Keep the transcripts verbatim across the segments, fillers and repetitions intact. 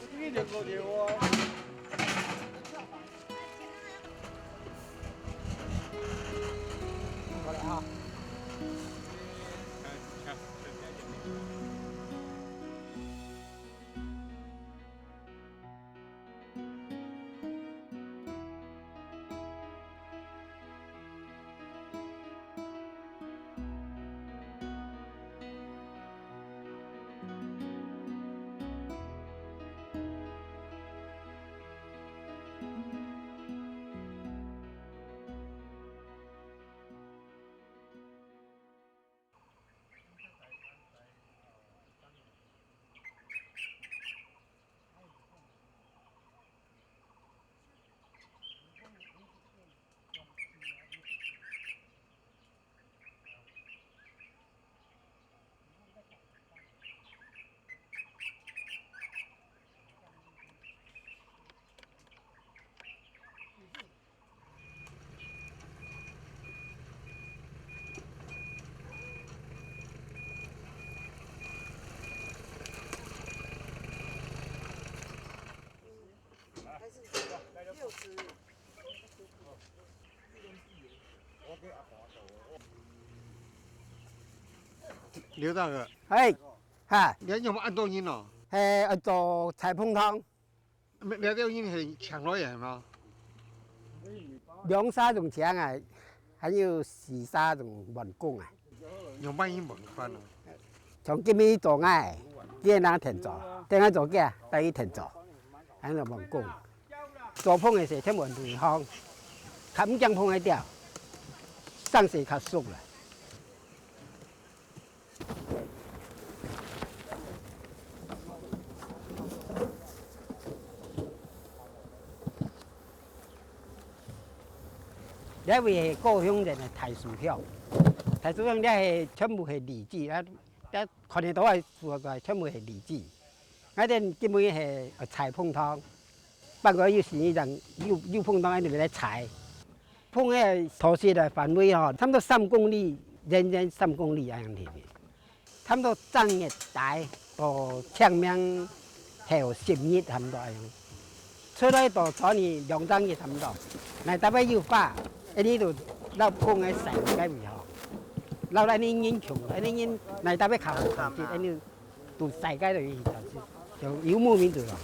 这个就够牛哦。过来哈。刘大哥，哎，哈，你仰般恁多人哦？嘿，愛做裁縫堂。你，你兜人係請來个係無？兩三種請啊，還有四三種員工啊。仰般人員款哦？像今日做𠊎，今日人𢯭做，等下做佢，等佢𢯭做，恁樣員工。 做縫个時，全部內行，較毋驚縫个掉，生勢較熟啦。這位係高雄人个大樹鄉，大樹鄉這係全部係荔枝啊，這看得到个樹全部係荔枝。𠊎兜今晡日係，呃，裁縫堂。 半個月時間有，有縫當，恁樣來裁。縫个土質个範圍吼，差不多三公里，遠遠三公里恁樣定定。差不多正月底到清明後十日差不多恁樣。出來到昨日兩三日差不多。來，特別有花，恁樣就摎縫个曬該位吼。摎恁樣人窮，恁樣人來特別較好，恁樣 都世界都有，有，有目名度咯。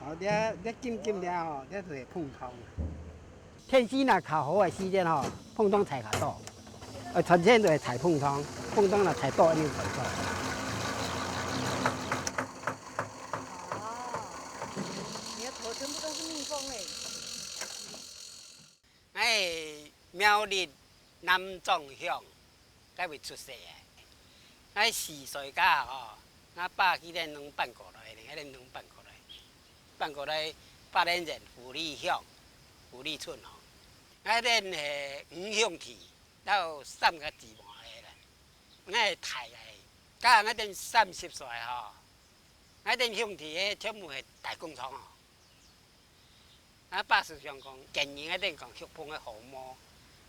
好，這，這金金的吼，這就係膨風。天氣若較好个時間吼，膨風採較多，呃，全線都係採膨風，膨風若採多，一定採多。哦，你的頭全部都是蜜蜂嘞。 𠊎苗栗南庄鄉該位出世个。𠊎四歲該下吼，吾爸佢兜人搬過來，𠊎兜人搬過來，搬過來花蓮縣富里鄉、富里村吼。𠊎兜係五兄弟，摎三個姊妹个啦。𠊎係大个，該下𠊎兜三十歲吼，𠊎兜兄弟个全部係大工廠吼。 吾爸時常講，建議𠊎兜講畜蜂个好無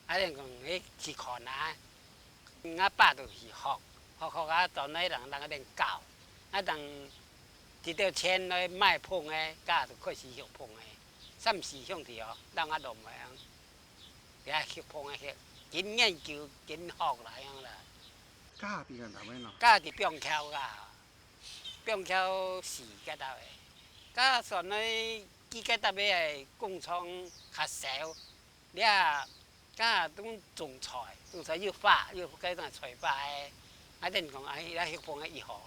，𠊎兜講，誒，去看啊。吾爸就去學，學學啊，轉來人，人𠊎兜教，啊，人提著錢來賣蜂个，該就開始畜蜂个。三四兄弟哦，摎吾老妹仔，也畜蜂个，畜，緊研究，緊學來樣啦。該邊个哪位呢？該佇板橋啊。 板橋市該搭个。該算來佢該搭个工廠較少，這該種種菜，種菜又花，又該種菜花个。𠊎兜講，哎，這畜蜂个以後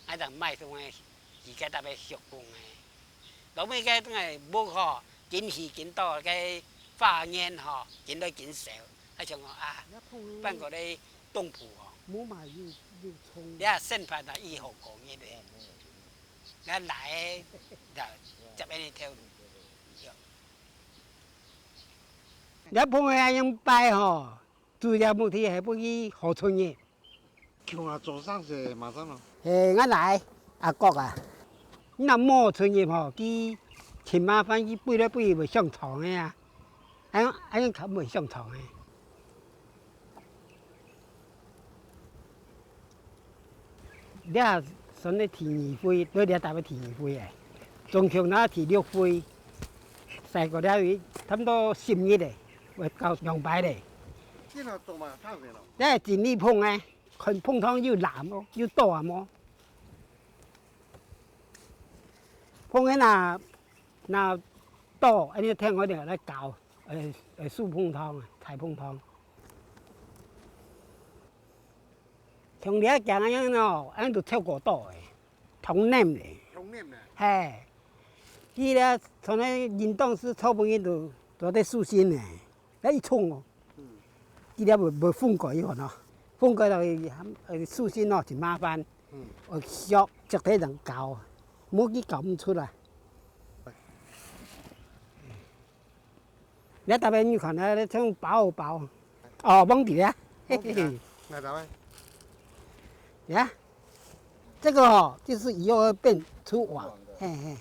，𠊎兜賣種个，佢該搭个畜蜂个。落尾該種个木吼，緊起緊多，該花園吼，緊來緊少。啊，想講啊，搬過來東部吼， 無嘛有，有蔥。你啊，生活啊，以後過日个。咱來个，就接恁樣頭路。你碰个恁樣擺吼，主要目的係分佢好出入。像啊，做生意嘛，真咯。嘿，𠊎來，阿國啊，你若無出入吼，佢真麻煩，佢飛來飛去會上床个啊。 恁樣，恁樣較毋會上床个。這算係第二歲，來這搭个第二歲个，總共若第六歲，再過了差不多十日咧，會到兩擺咧。這哪做嘛，燙死咯？這係整理礱个，看礱湯有爛無，有倒啊無。礱个若，若倒，恁樣聽我哋來搞，呃，呃，素礱湯啊，菜礱湯。像你啊，驚恁樣哦，恁樣就臭過倒个。 通黏咧。通黏咧。嘿，佢咧，像該人當時草本人都做得舒心咧，該一沖哦，嗯。佢咧會，會風乾以後喏，風乾落去，呃，舒心哦，真麻煩。嗯。呃，削，削忒人搞，無佢搞毋出來。 你逐擺你看啊，像薄薄。哦，忘記啊。忘記啊，哪位？呀，這個哦，就是以後會變出網，網的。嘿嘿，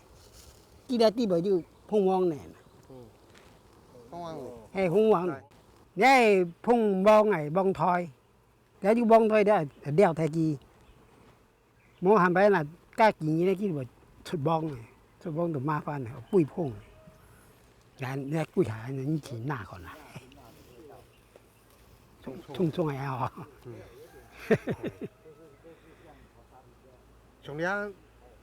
記得地方就膨網呢。嗯，膨網。嘿，膨網。哎。你係膨網个網袋，你就網袋了，了忒佢。 無下擺若加幾年咧，佢就會出網个，出網就麻煩了，會膨。然後你歸下你去拿過來，重重个啊吼。嗯。像你啊，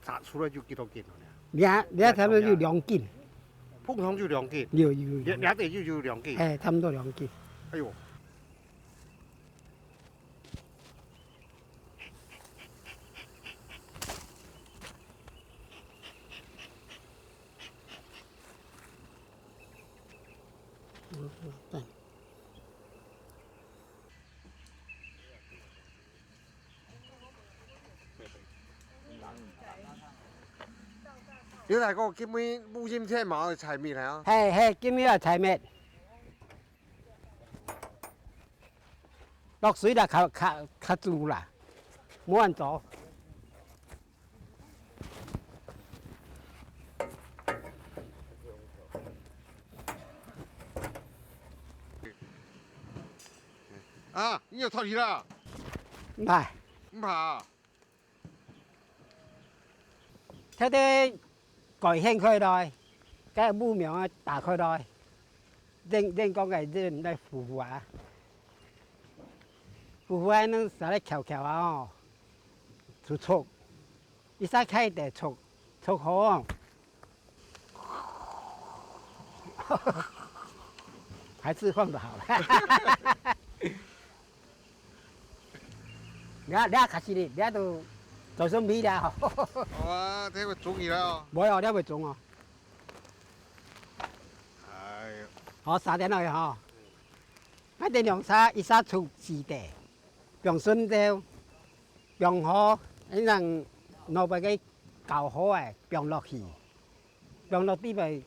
摘出來就幾多斤了呢？你啊，你啊，差不多就兩斤。膨桶就兩斤。有有有。你，你得就，就兩斤。哎，差不多兩斤。哎喲。 劉大哥，今晡日烏陰天嘛，愛採蜜啊？嘿嘿，今晡日愛採蜜。 落水啦，較，較，較煮啦，無恁早。啊，你有脫離啦？毋怕。毋怕啊？ 特地改掀開來，該木苗啊打開來，恁，恁講个恁來呼呼啊，呼呼啊，恁使來翹翹啊吼，就觸，一下開得觸，觸好哦。 還是放著好了。你看，你看，開始哩，你看都做準備了吼。哇，這會中去了哦。無哦，你會中哦。哎喲。好，三點落去吼。該等兩儕，一儕出四塊，放順走，放好，恁樣兩擺个搞好个，放落去。 放落底背，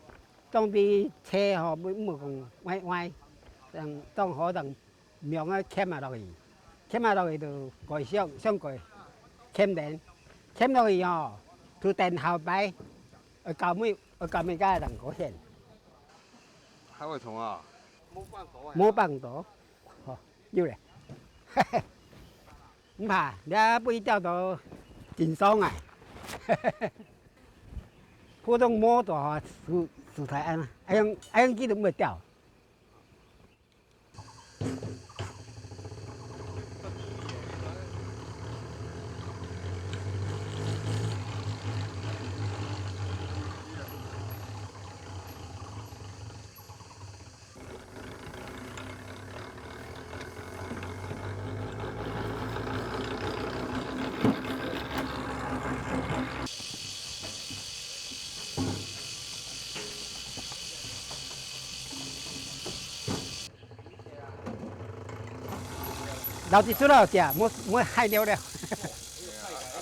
當比車吼，毋好，毋好講歪歪，當，當好當，苗仔牽啊落去，牽啊落去就蓋上，上蓋，牽等，牽落去吼，就等後擺，愛搞尾，愛搞尾个人過掀。還會痛啊？無放手啊？無放手，吼，有咧。 毋怕，你啊，分佢釣到真爽啊！普通摸到吼，實，實在恁，恁樣，恁樣佢都毋會釣。 留一撮仔食，莫，莫害了了。啊，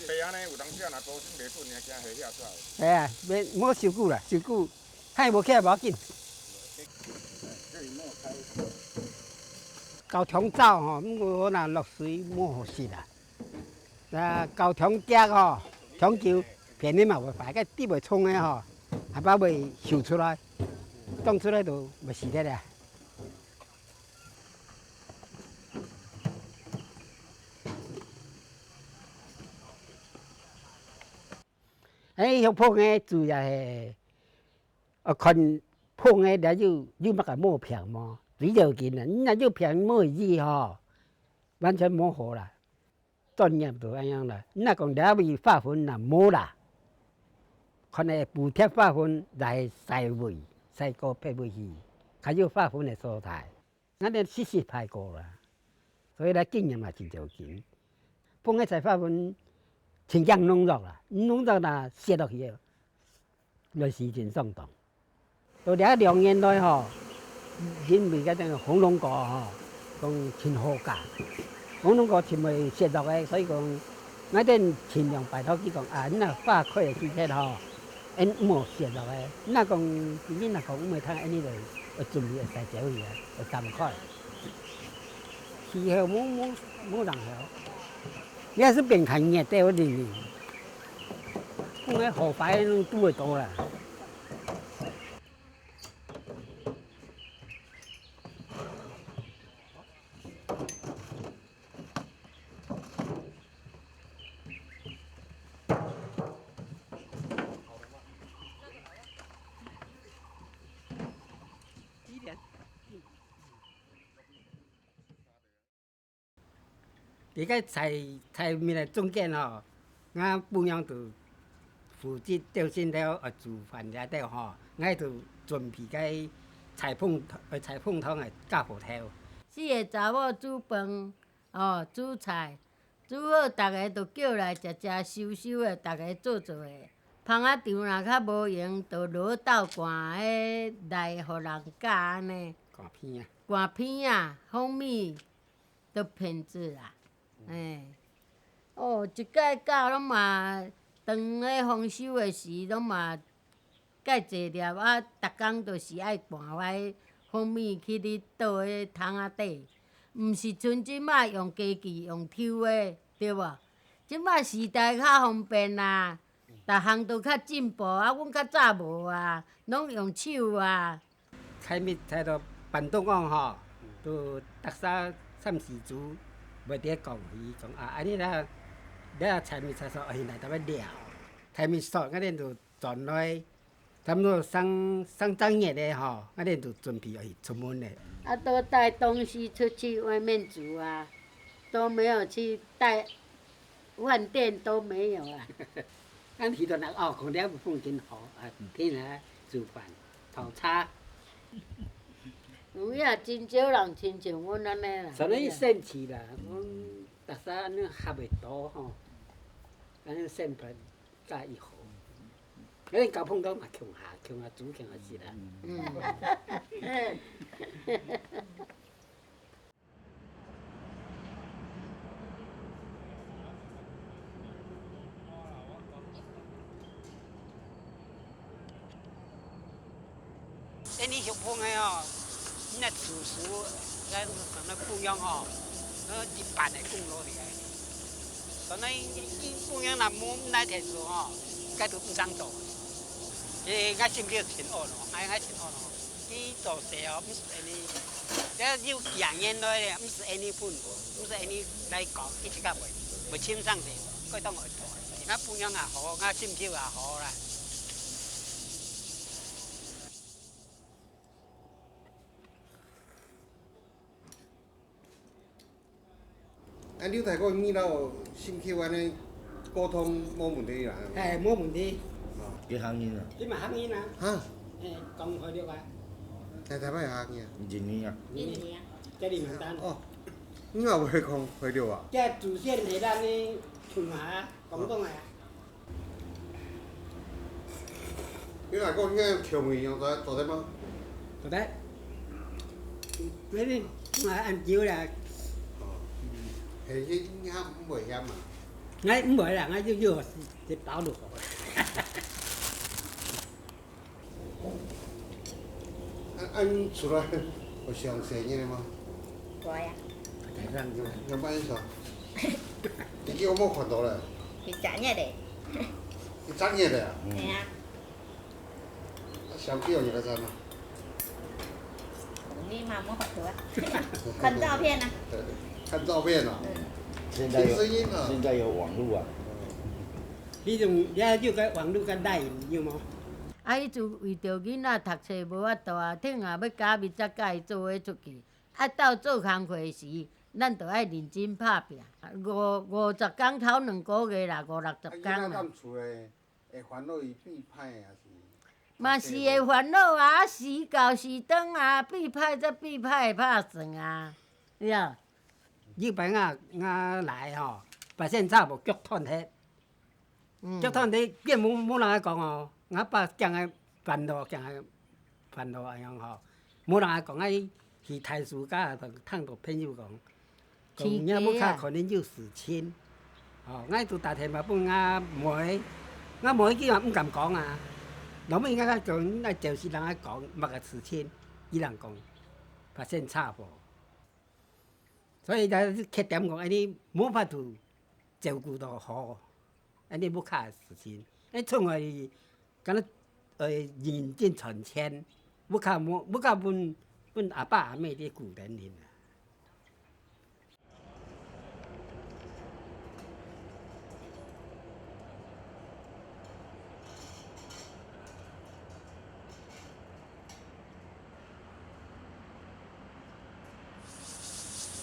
白安呢，有當時若做成袂準，你驚下下出來。哎呀，免，莫傷久啦，傷久，害無起來無要緊。搞傷燥吼，毋過若落水無好食啦。 啊，搞傷遽吼，傷久，片仔嘛會壞，該底背蔥仔吼，下擺會秀出來，長出來就會死忒啊。哎，香檳个主要係 愛看碰个了有，有麼个毛病無？水就緊啊，你若有病無醫吼，完全無好啦。專業就恁樣啦。你若講這位花粉啊無啦，可能補貼花粉來洗胃，洗到別位去，較有花粉个所在。 𠊎等試試排過啦，所以咧經驗嘛真要緊。碰个菜花粉，盡驚農藥啦，農藥若洩落去，來時真傷痛。到這兩年來吼，因為該種紅龍果吼，講真好價，紅龍果全部洩落个，所以講，𠊎等盡量拜託佢講啊，你若花開个時節吼， 恁無洩落个。若講，今日若講毋會通，恁呢就，就準備會使走去啊，會散開。氣候無，無，無人曉。你還是變看熱帶个人民，講个好壞攏拄會到啦。 這个菜，菜面个中間吼，𠊎餔娘就負責鬥心頭，呃，煮飯這兜吼，𠊎就準備个菜捧，呃，菜捧湯个家伙頭。四个查某煮飯，哦，煮菜， 煮好，逐个都叫來食食收收的，逐个做做的。芳仔場若較無閒，就落斗捾个來，予人教按呢。捾片仔。捾片仔，蜂蜜都品質啊，嘿。哦，一改教攏嘛，當咧豐收的時，攏嘛 蓋濟粒啊，逐工都是愛捾彼蜂蜜去咧倒彼桶仔底，毋是像這馬用機器用抽的，對無？這馬時代較方便啊，逐項都較進步啊，阮較早無啊，攏用手啊。菜蜜菜到半凍光吼，都逐儕暫時煮，袂得講去講啊，按呢啦，了菜蜜菜熟，哎，來，咱來尞。菜蜜熟，𠊎等就轉來 差不多三，三隻月咧吼，𠊎等就準備愛出門咧。啊，都帶東西出去外面煮啊，都沒有去帶，飯店都沒有啊。咱去到那，哦，空調風景好，啊，天啊，煮飯、泡茶。有影，真少人親像阮按呢啦。所以生趣啦，阮逐儕按呢合會到吼，按呢生活 較以後。因為交朋友嘛共下，共下煮，共下食啦。嗯。哎，你小朋友哦，你那叔叔，那那姑娘哦，那一半的功劳厉害。所以你姑娘那么那天说哦，该都不想做。哎，俺心里挺恶咯，哎，俺挺恶咯。你做事哦，不是你，这有两年来的，不是你分，不是你来搞，一直搞袂，袂清爽的，该当会做。那姑娘也好，俺心里也好啦。 啊，劉大哥，你摎心臼安尼溝通無問題啦？哎，無問題。哦。佢客人啊？佢嘛客人啊。哈？哎，講海陸啊。在台灣有客人啊？印尼啊。印尼啊，這裡蠻單。哦，你也會講海陸啊？這祖先係咱个同學啊，廣東啊。 你若講你个調味用做，做得無？做得。你，你買恁久啦。哦。係，你，你較毋會嫌嘛？𠊎毋會啦，𠊎就，就，就包落去。 啊，啊，你出來有上細日个嗎？有啊。有，有捌上？你叫我無看到咧。一隻月个。一隻月个啊？嗯。係啊。啊，上去有你个在嗎？你嘛無法度啊。看照片啊。看照片啊。嗯。現在有，聽聲音啊。現在有網路啊。 你用，你愛用个網路个LINE有無？啊，啊，伊就為著囡仔讀冊無法度啊，聽啊欲加入才佮伊做伙出去。啊，到做工課時，咱就愛認真拍拚。五，五十工頭兩個月啦，五六十工啦。啊，囡仔蹛厝咧，會煩惱伊變歹抑是？嘛是會煩惱啊，時到時轉啊，變歹才變歹，拍算啊，對啊。有擺啊，𠊎來吼，發現草無腳斷忒。 嗯。腳斷忒，變無，無人愛講哦。𠊎爸驚𠊎煩惱，驚𠊎煩惱恁樣吼，無人愛講，𠊎去大樹下，就聽到朋友講，講你屋下可能有事情。哦，𠊎就打電話分𠊎妹，𠊎妹佢嘛毋敢講啊。後尾𠊎講，𠊎就是人愛講，麼个事情，伊人講，發現車禍。所以佢缺點講，恁呢無法度照顧到好。 恁呢屋下个事情，恁出外敢若，呃，認真賺錢，屋下無，屋下分，分阿爸阿姆咧顧等人啊。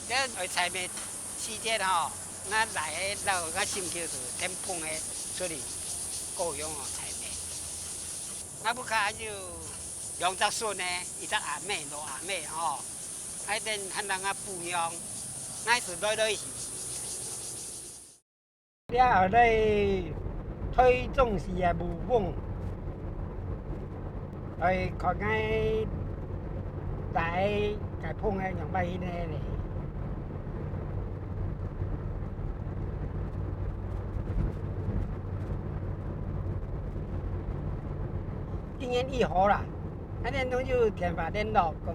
這愛採麥時節吼，𠊎來个路，𠊎心臼就天崩个出去，故鄉吼採麥。𠊎屋下有兩隻孫呢，一隻阿姆、老阿姆吼，還等還人家撫養，𠊎就來來去去。 這後來台中市个霧峰，來看𠊎來个朋友仰般去呢咧。今年以後啦，恁呢攏有電話聯絡，講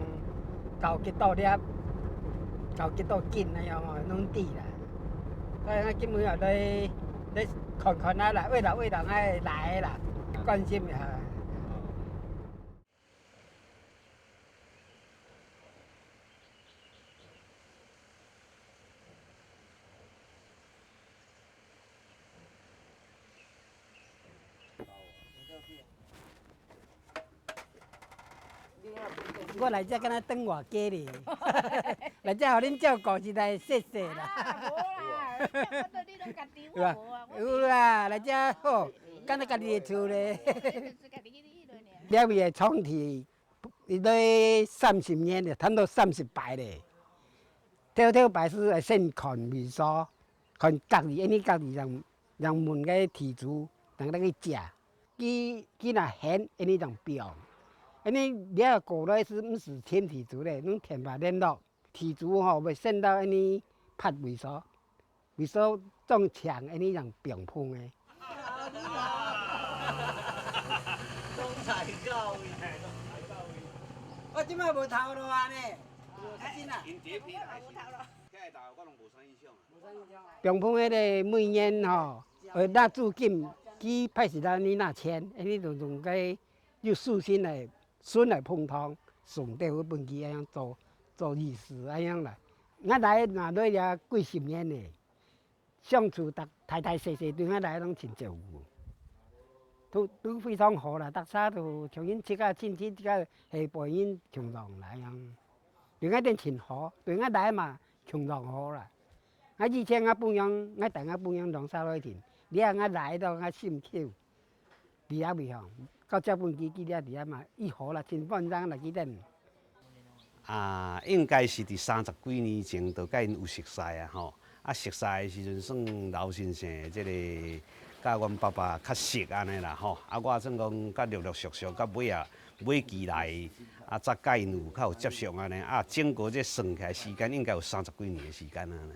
到幾多粒，到幾多斤恁樣哦，攏知啦。 所以𠊎今晡日也來，來看看啊啦，為了，為了𠊎來啦，關心一下。 我來遮敢若轉外家咧，來遮予恁照顧，實在謝謝啦。啊，無啦，照顧到你攏家己，對吧？我無啊，我有啦，來遮好，敢若家己个厝咧。就是家己去去落爾。這位个場地，伊都三十年咧，差不多三十擺咧。頭頭擺係先看位所，看隔壁，因為隔壁人，人問个地主，人來去借。 佢，佢若肯，恁呢正放。恁呢這過來係毋係請地主咧，用電話聯絡，地主吼會先到恁呢拍位所，位所正請恁呢正放蜂个。我這擺無頭路啊呢，無要緊啊。𠊎無頭路。 放蜂个咧，每年吼，愛納租金，佢歹勢啦，你納錢，恁呢攏總該有私心來，孫來捧場，送兜分佢恁樣做，做利是恁樣啦。𠊎來嘛來這幾十年咧，相處大，大大細細對𠊎來攏真照顧，都，都非常好啦，逐儕都像𠊎自家親戚，自家下輩人共樣來樣。 對𠊎等真好，對𠊎來嘛共樣好啦。𠊎以前𠊎餔娘，𠊎帶𠊎餔娘兩儕來定，這下𠊎來到𠊎心臼，佇遐位吼，到這分佢，佢這佇遐嘛，已好啦，真歡迎來佢等。啊，應該是佇三十幾年前就佮𪜶有熟似啊，吼。 啊，熟似个時陣算老先生這个佮阮爸爸較熟按呢啦吼。啊，我算講較陸陸續續到尾啊，尾期來，啊，才佮𪜶有較有接觸按呢。啊，整個這算起來時間應該有三十幾年的時間按呢。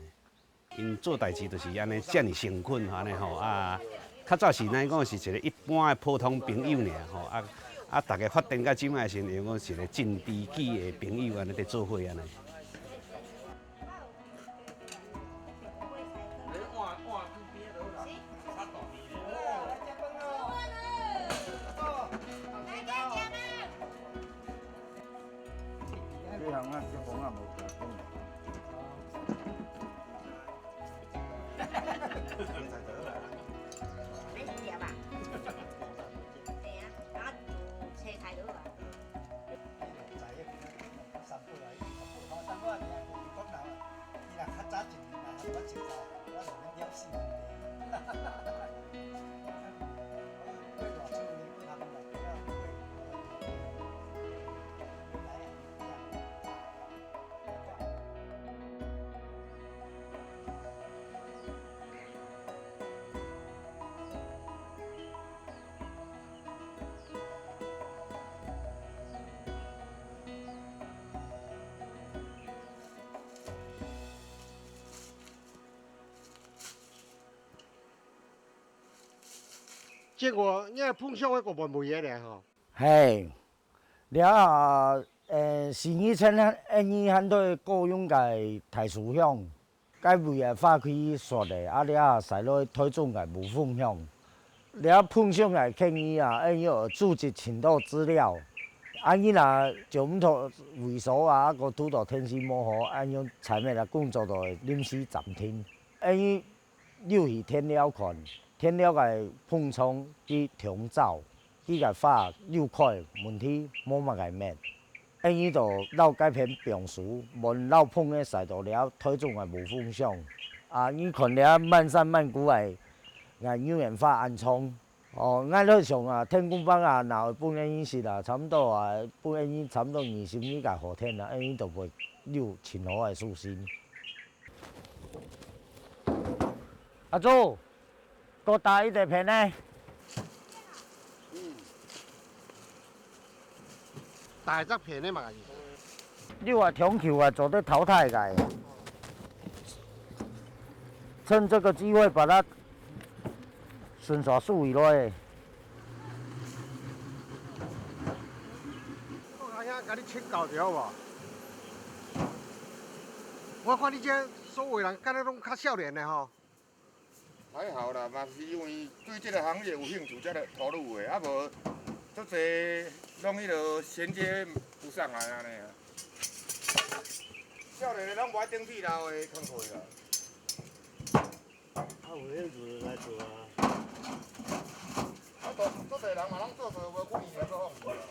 𪜶做代誌就是按呢，遮爾誠懇按呢吼。啊，較早是咱講是一个一般的普通朋友爾吼。啊，啊，大家發展到這馬時，會講是一个真知己的朋友按呢咧做伙按呢。 你食吧。等下，然後煮。結果，你个膨箱个个半尾个咧吼。嘿，了啊，呃，十二層呢，恁樣還在過用个大樹鄉，該位个花期煞咧，啊了啊，徙落台中个無風鄉。了膨箱个建議啊，恁樣組織盡多資料，啊你若就毋著位所啊，啊个堵著天時無好，恁樣產業个工作就會臨時暫停。恁樣 又去田寮看，田寮个膨倉佢長燥，佢个花又開，問題無麼个搣。恁樣就摎該片放手，問摎膨仔徙到了台中个無風鄉。啊，你看了滿山滿谷个，𠊎牛眼花恁長。哦，𠊎來想啊，天公伯啊，若會分恁樣食啊，差毋多啊，分恁樣差毋多二十日个好天啊，恁樣就會有盡好个收成。 阿祖，過打一隻片呢？嗯。打一隻片呢嘛，意思？你話長久啊，做得淘汰个。趁這個機會把它順手收起來。我看遐，佮你請教一下好無？我看你這 所有人敢若攏較少年的吼。還好啦，嘛是因為對這个行業有興趣才來投入的，啊無，足濟攏彼號銜接不上來按呢啊。少年的攏無愛頂替老的工課啊。啊，有興趣來做啊。啊，足，足濟人嘛攏做做無幾年就放棄啊。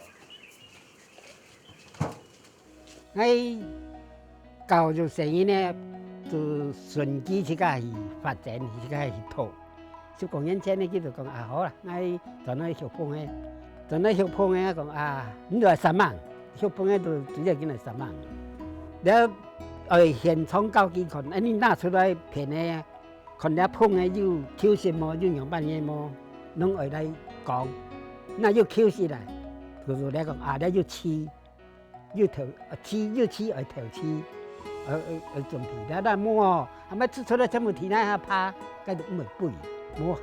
𠊎教育細人呢，就順其自家去發展，自家去討。十過年前呢，佢就講啊，好啦，𠊎轉來畜膨仔，轉來畜膨仔講啊，你就來煞猛，畜膨仔就主要緊來煞猛。了，愛現場教佢看，哎，你拿出來片仔，看了膨仔有休息無，有樣般仔無，攏愛來講。若有休息啦，就就來講啊，了有試。 又頭，啊，試，又試愛頭試，愛，愛，愛準備。了，了無哦，啊，乜出出來全部地泥下趴，該就毋會肥，無效。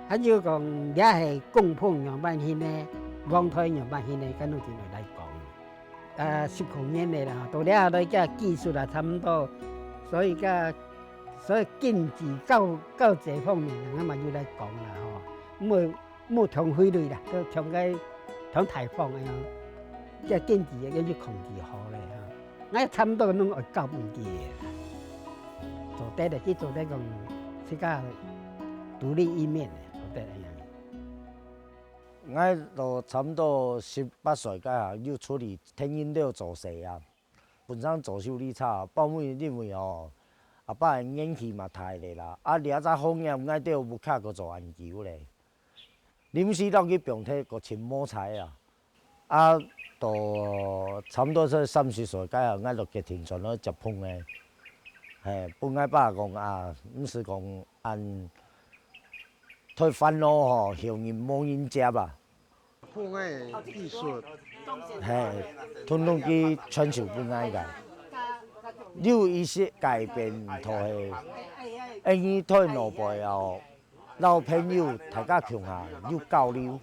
還有講，這係工膨樣般形呢，網台樣般形呢，該攏真愛來講。啊，十空年的啦，到這下來个技術啊，差毋多，所以个，所以經濟、教，教育方面，人家嘛有來講啦吼。毋會 無忒費力啦，都忒个，忒大方个樣，這經濟个要去控制好咧吼。𠊎差毋多攏愛交分佢个啦。做得个，佢做得講，自家獨立一面个，做得个樣。𠊎都差毋多十八歲該下，又出去田園寮做事啊。本身做修理車，包尾因為哦，阿爸个年紀嘛大咧啦，啊，這隻行業𠊎兜屋下个做恁久咧。 臨時摎佢放忒，過尋無彩啊。啊，到差毋多係三十歲該下，𠊎就決定轉來接膨仔。嘿，分𠊎爸講啊，毋使講恁忒煩惱吼，後人無人接啊。膨仔技術，嘿，統統佢傳授分𠊎个。有一些改變就係，因為在老輩哦， 摎朋友大家共下有交流，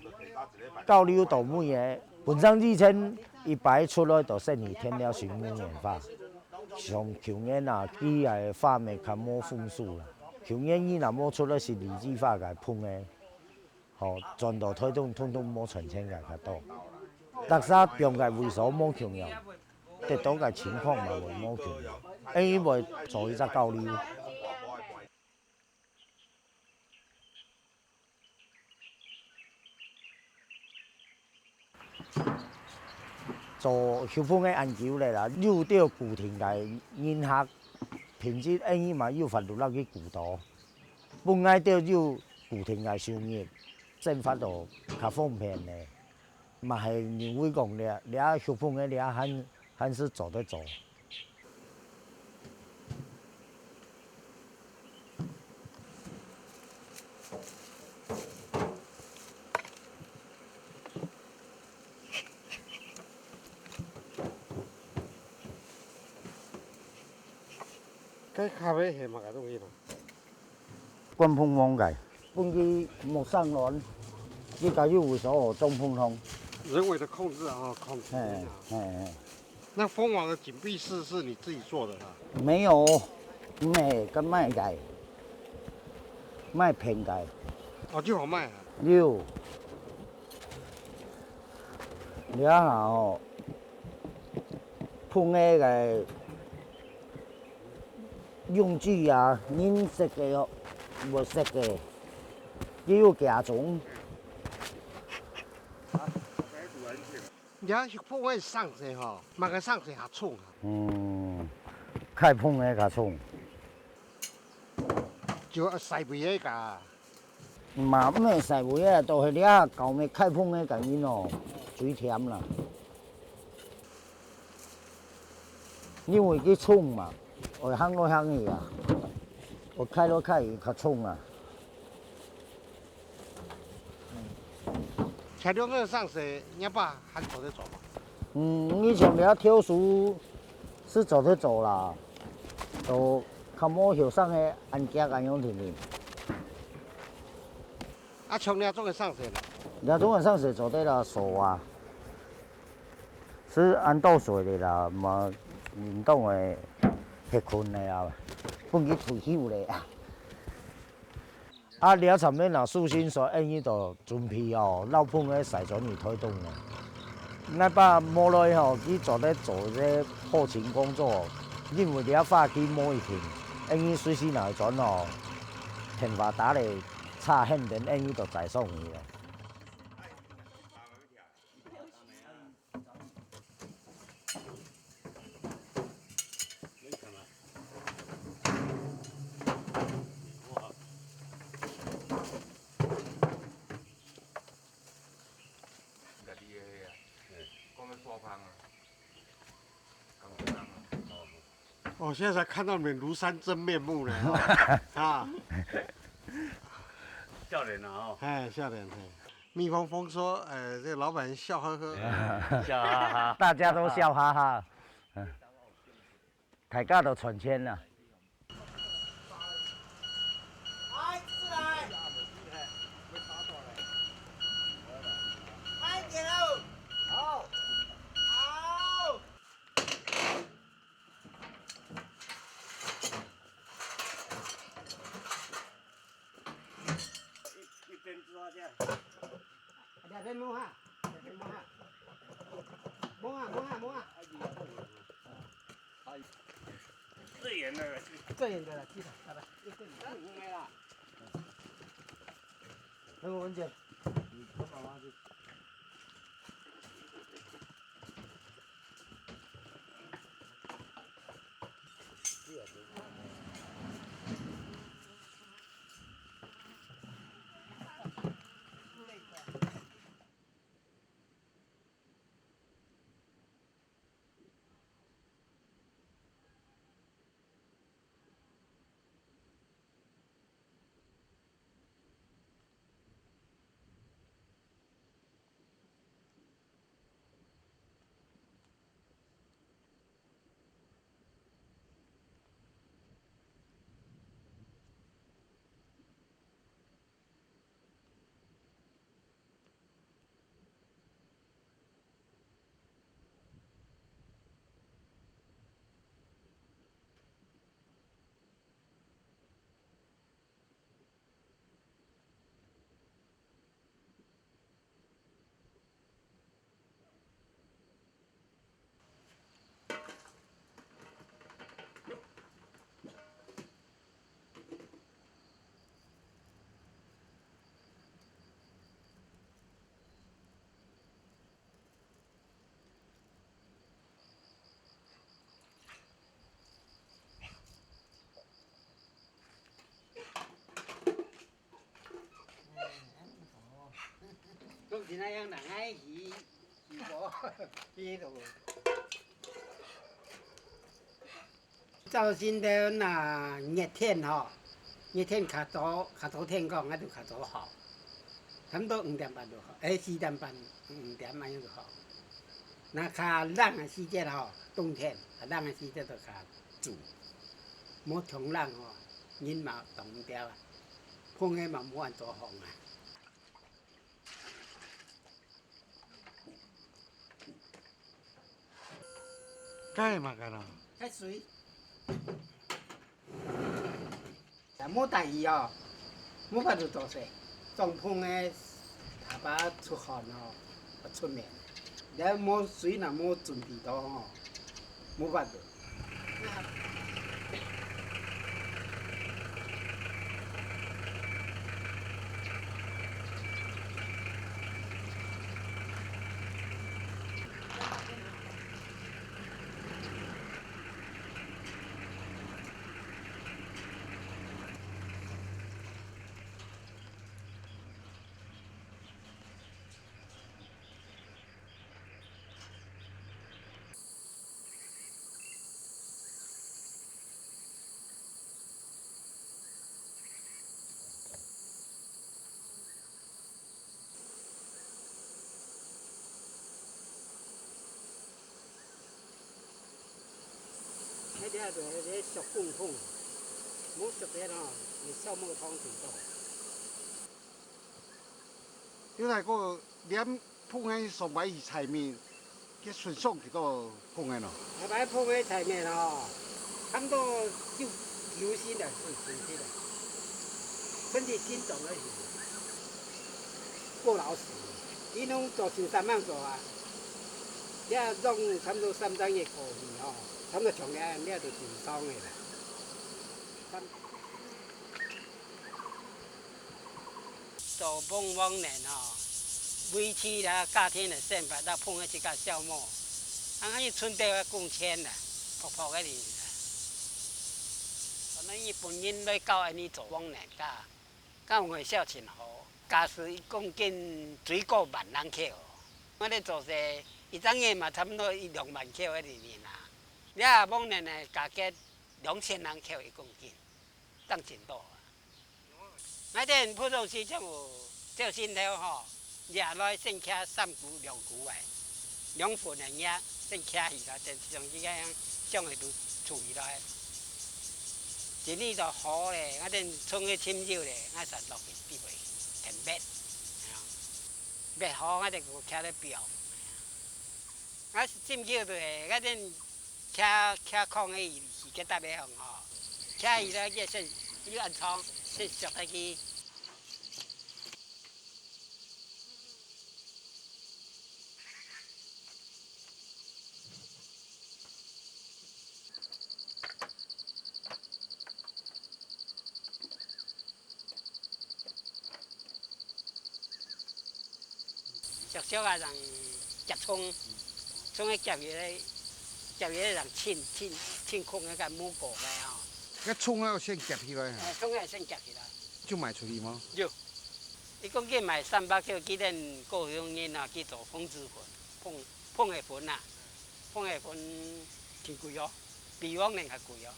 交流到尾个，本身以前一擺出來就先去田寮尋牛眼花，像舊年啊，佢个花乜較無豐收啦。舊年佢若無出來係荔枝花个膨仔，吼，轉到台中統統無賺錢个較多。逐儕放个位所無共樣，得到个情況嘛會無共樣，因為做一隻交流。 做畜膨仔恁久咧啦，有兜固定个人客，平時恁樣嘛有法度摎佢顧到，分𠊎兜有固定个收入，生活就較方便咧。嘛係認為講這，這畜膨仔這還，還係做得做。 該下背係麼个東西呢？灌膨網个，分佢莫生卵，你家己有所有中风筒。人为的控制啊，控制。嘿，嘿，嘿。那蜂王的紧闭式是你自己做的啦？没有，没，跟卖个，卖片个。哦，就好卖啊。有。你看吼，碰个个用具啊，人识个哦，无识个，也有加重。你看，不会上色吼，那个上色好冲啊。嗯，开碰个较冲。就要晒肥个个。嘛，毋系晒肥个，都系你啊，搞咩开碰个个人哦，最甜啦。 因为佢冲嘛，会行来行去啊，会开来开去，较冲啊。前两个上色，你爸还做得做吗？嗯，以前比较挑食，是做得做啦，都较无后生个按脚按样定定。啊，像你种个上色呢？你种个上色做得啦，熟啊。 是按倒水的啦，嘛，运动的，歇睏的啊，分佢退休咧啊。啊，了上面啊，首先说，恁呢就准备哦，漏风个晒转去推动哦。那把摸落去吼，佢做得做这后勤工作，因为了花期摸一停，恁呢随时拿转哦，电话打咧，差很远，恁呢就再送去了。 家己个啊，嘿。讲个煞芳啊，讲个芳啊，哦。哦，现在才看到你们庐山真面目呢，哦。啊。笑脸啊，哦。哎，笑脸，嘿。蜜蜂蜂说，呃，这个老板笑呵呵。笑哈哈。大家都笑哈哈。嗯。大家都賺錢啦。 一，一边抓这样。两边摸哈，两边摸哈。摸啊，摸啊，摸啊。最远的了，最远的了，记得，拜拜。一个礼拜。等我们讲。 讲起那样人爱洗，洗过，洗头。照新的那热天吼，热天较早，较早天光，那就较早好，差不多五点半就好，哎，四点半，五点那样就好。那较冷的时节吼，冬天，较冷的时节就较煮，无冲冷吼，人嘛冻掉啊。風个嘛無法度放啊。該係麼个咯？該水。也無大雨哦，無法度做事，種風个下把出汗哦，出名。你無水若無準備到哦，無法度。 該條就係屬風風，無屬个吼，你燒木通最多。 有來過，連碰个上擺去菜面，佢順爽幾多碰个咯？上擺碰个菜面哦，差不多有，有時來順順去啦，甚至緊張个時，過勞死，佢攏做成三萬個啊，這種差不多三個月過去吼，差不多從這，這就正常个啦。 做膨風能吼，維持這家庭个生活，這膨个自家燒木，啊，你存到个工錢啦，薄薄个哩啦。可能日本人來教恁呢做風能，教，教外銷真好，價數一公斤水果萬零箍哦。我咧做事，一隻月嘛差不多一兩萬箍个利潤啦。這風能呢，價格兩千零箍一公斤。 當真多啊。𠊎等普通時正有照心頭吼，掠來先徛三股兩股个，兩份个掠先徛起來，等像這个樣，上去就出起來。一日就好咧，𠊎等春个深秋咧，𠊎就落去比賣，跈寐，寐好，𠊎等就徛咧標。啊，深秋就係，𠊎等 徛，徛空个時間特別好吼，徛起來，佢先，佢暗藏，先熟下去。 熟熟啊，正夾蔥，蔥个夾起來，夾起來正清，清，清空个，該無過个吼。該蔥愛先夾起來啊。哎，蔥愛先夾起來。就賣出去嗎？有，一公斤賣三百箍，佢等高雄人啊，去做烽子粉，烽，烽个粉啊，烽个粉真貴哦，比往年較貴哦。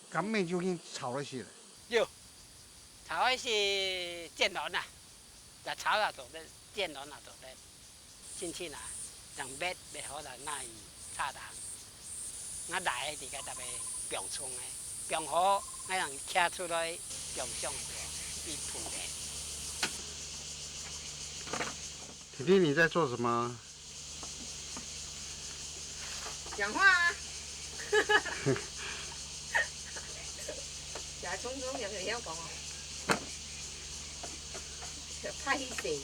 該面就已經炒了起來。有。 炒个是煎卵啊，也炒也做得，煎卵也做得，新鮮啊，用煏，煏好了拿去炒蛋。𠊎來个時間特別放蔥个，放好，𠊎用徛出來，放上去，去鋪个。弟弟，你在做什麼？ 講話啊！假匆匆，有沒有要講哦？歹勢。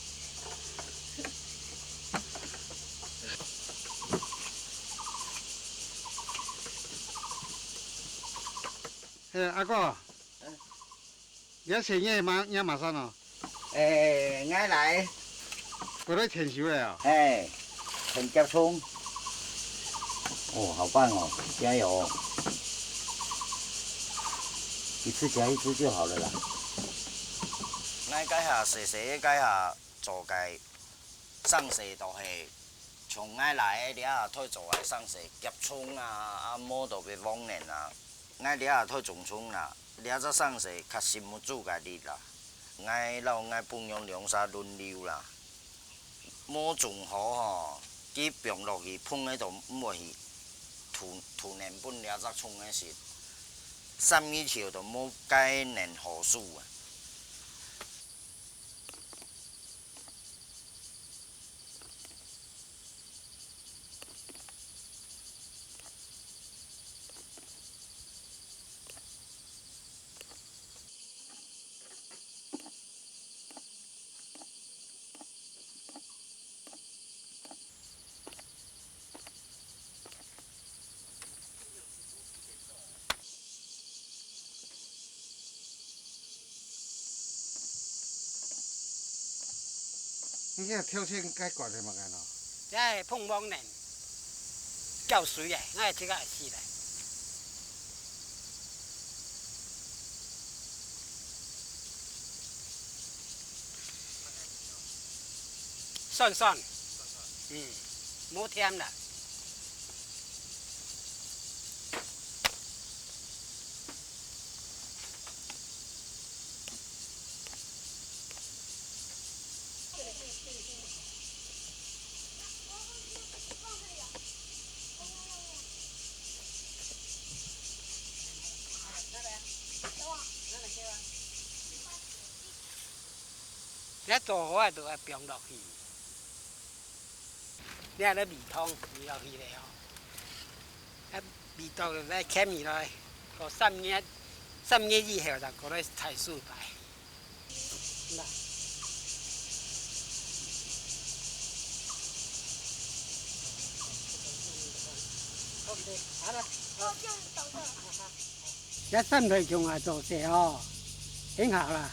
嘿，阿哥，嗯。 你愛洗你个馬，你个馬衫哦？哎，𠊎來。回來牽手了哦？哎，很夾蔥。哦，好棒哦，加油哦。一次夾一隻就好了啦。𠊎該下細細个該下做个生事都係，從𠊎來个這下推做个生事，夾蔥啊，啊，無就係黃連啊。 𠊎這下推種蔥啦，這隻生事較辛苦做个哩啦。𠊎摎𠊎餔娘兩儕輪流啦。無種好吼，佢放落去，膨个都毋會去，土，土能分這隻蔥个食。三日後都無該能好收啊。你看跳线该管的嘛，看哦。这碰碰呢，叫水哎，那这个也是嘞。算算，嗯，无添了。 你做好啊，就愛放落去。你看這米通，米落去咧吼，啊，味道就來牽起來，過三日，三日以後才過來採收來。 這三代共下做事哦，很好啦，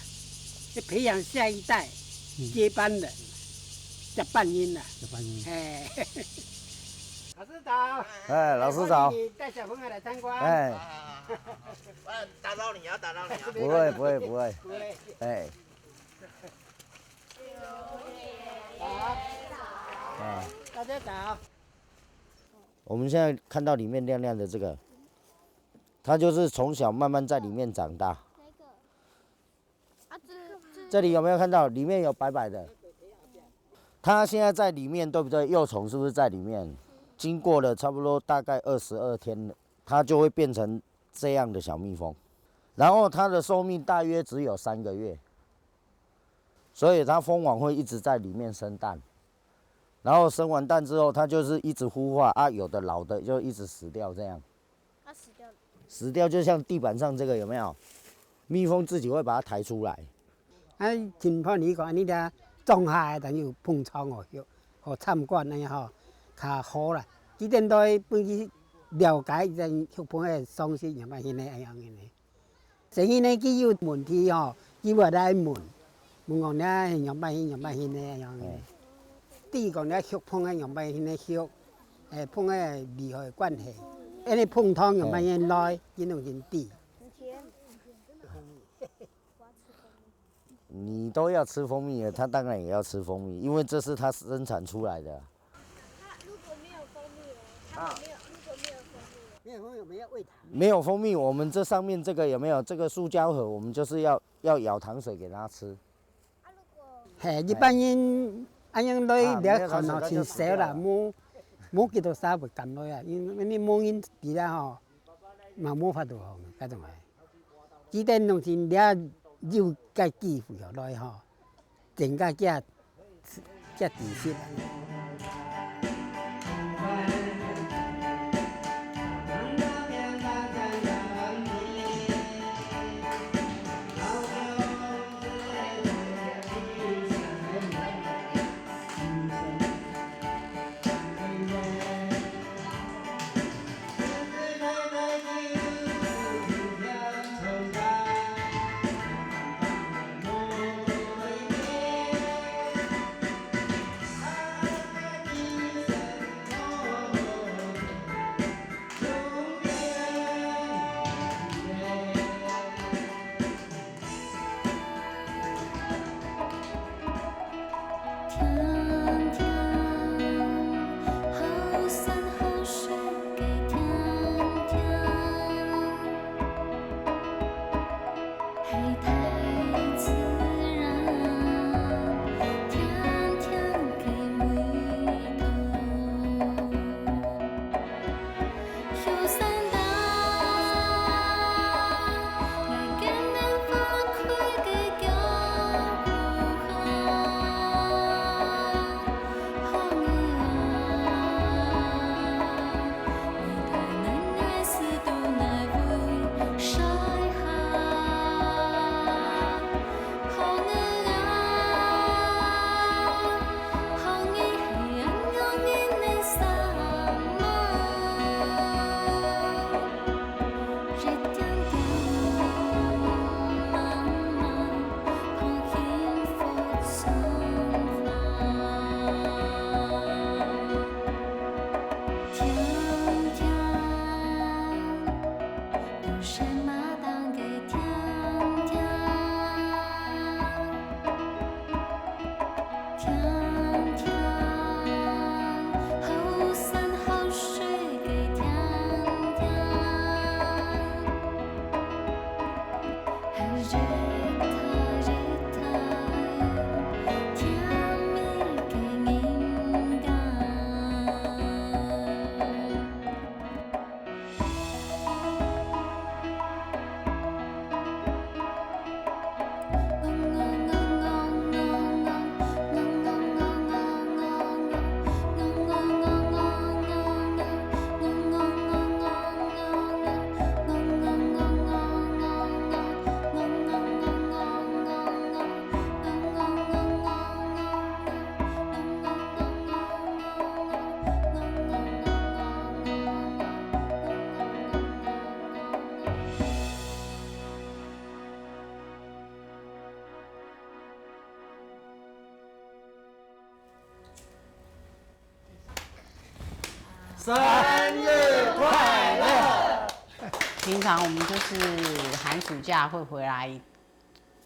就培養下一代接班人，接班人啦。接班人。哎。老師早。哎，老師早。欢迎你带小朋友来参观。哎。啊，打扰你啊，打扰你啊。不会，不会，不会。不会。哎。早。啊。大家早。 我们现在看到里面亮亮的这个，它就是从小慢慢在里面长大。哪一个？啊，这，这这里有没有看到？里面有白白的。它现在在里面，对不对？幼虫是不是在里面？经过了差不多大概二十二天了，它就会变成这样的小蜜蜂。然后它的寿命大约只有三个月，所以它蜂王会一直在里面生蛋。 然后生完蛋之后，它就是一直孵化啊，有的老的就一直死掉这样。啊，死掉了。死掉就像地板上这个有没有？蜜蜂自己会把它抬出来。啊，真歹你讲，你咧种下个，等于有膨脹哦，有，好參觀个吼，較好啦。佢等都分佢了解，佢等畜蜂个常识，仰般现在样个呢。 所以呢，佢有問題吼，佢會來問，問講你係仰般形、仰般形呢樣个。嗯。知講你畜蜂係仰般形呢畜，誒，蜂个利害關係，恁呢蜂糖仰般形來，佢攏真知。你都要吃蜂蜜了，它当然也要吃蜂蜜，因为这是它生产出来的啊。它如果没有蜂蜜哦，他们没有，如果没有蜂蜜哦，没有蜂蜜，我们要喂它。没有蜂蜜，我们这上面这个有没有？这个塑胶盒，我们就是要，要舀糖水给它吃。啊，如果嘿，一般人恁樣來啊，了看哦，没有糖水，真少啦，它就死掉了。无，无几多少会甘來啊，因为你无人知啦吼，嘛无法度吼，該种个。 佢等攏真了有个机会落來吼，增加加，加知識。生日快乐！平常我们就是寒暑假会回来，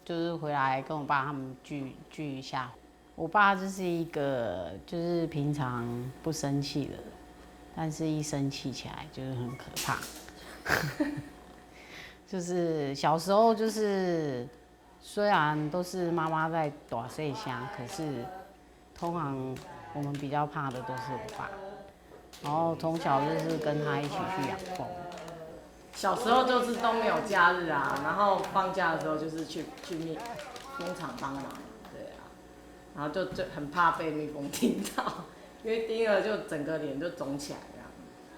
就是回来跟我爸他们聚聚一下。我爸就是一个，就是平常不生气的，但是一生气起来就是很可怕。就是小时候就是虽然都是妈妈在大细声，可是通常我们比较怕的都是我爸。然后从小就是跟他一起去养蜂。小时候就是都没有假日啊，然后放假的时候就是去去蜜蜂场帮忙，对啊，然后就就很怕被蜜蜂叮到，因为叮了就整个脸就肿起来这样，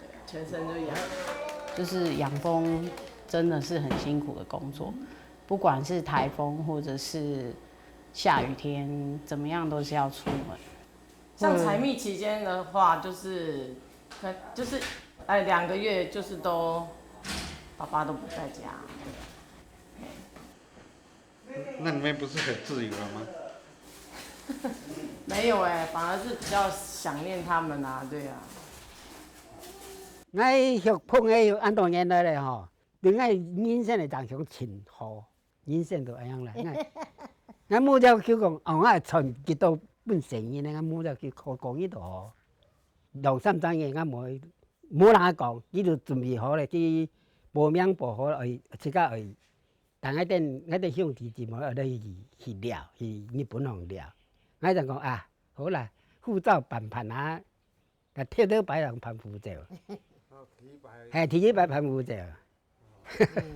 对啊，全身就痒。就是养蜂真的是很辛苦的工作，不管是台风或者是下雨天，怎么样都是要出门。像采蜜期间的话，就是可就是哎两个月就是都爸爸都不在家，对。那你们不是很自由了吗？没有哎，反而是比较想念他们啊，对啊。𠊎畜蜂仔畜恁多年來咧吼，對𠊎人生个影響真好，人生都恁樣啦。𠊎𠊎母鳥就講，哦，𠊎會賺幾多分錢呢？𠊎母鳥就講講一多，兩三隻月，𠊎無無人講，佢就準備好咧，佢報名報好咧，自家去。但𠊎等𠊎等兄弟姊妹愛去去尞，去日本行尞。𠊎就講啊，好啦，護照辦辦啊， 啊，偷偷擺人辦護照。哦，第一擺。嘿，第一擺辦護照。嗯，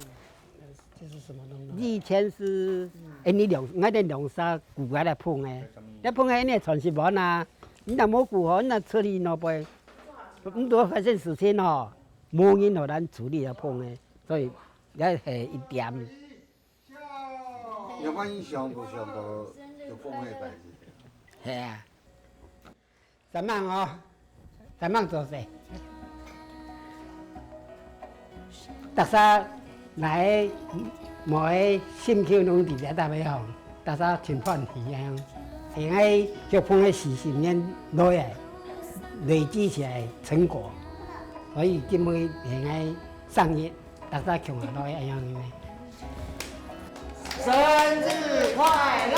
這是什麼東西？以前是，哎，你兩，𠊎等兩儕顧該个蜂仔，該蜂仔你傳十萬啊，你若無顧好，你若出去外背，毋多發生事情哦，無人予咱處理个蜂仔，所以該係一點。有無印象無想到有蜂仔代誌？係啊。 三萬哦，三萬做事。逐儕來，無个心臼攏佇這搭位吼，逐儕真歡喜啊！因為畜蜂个四十年來个累積起來成果，所以今晡日應該生日，逐儕共下來恁樣呢。生日快樂！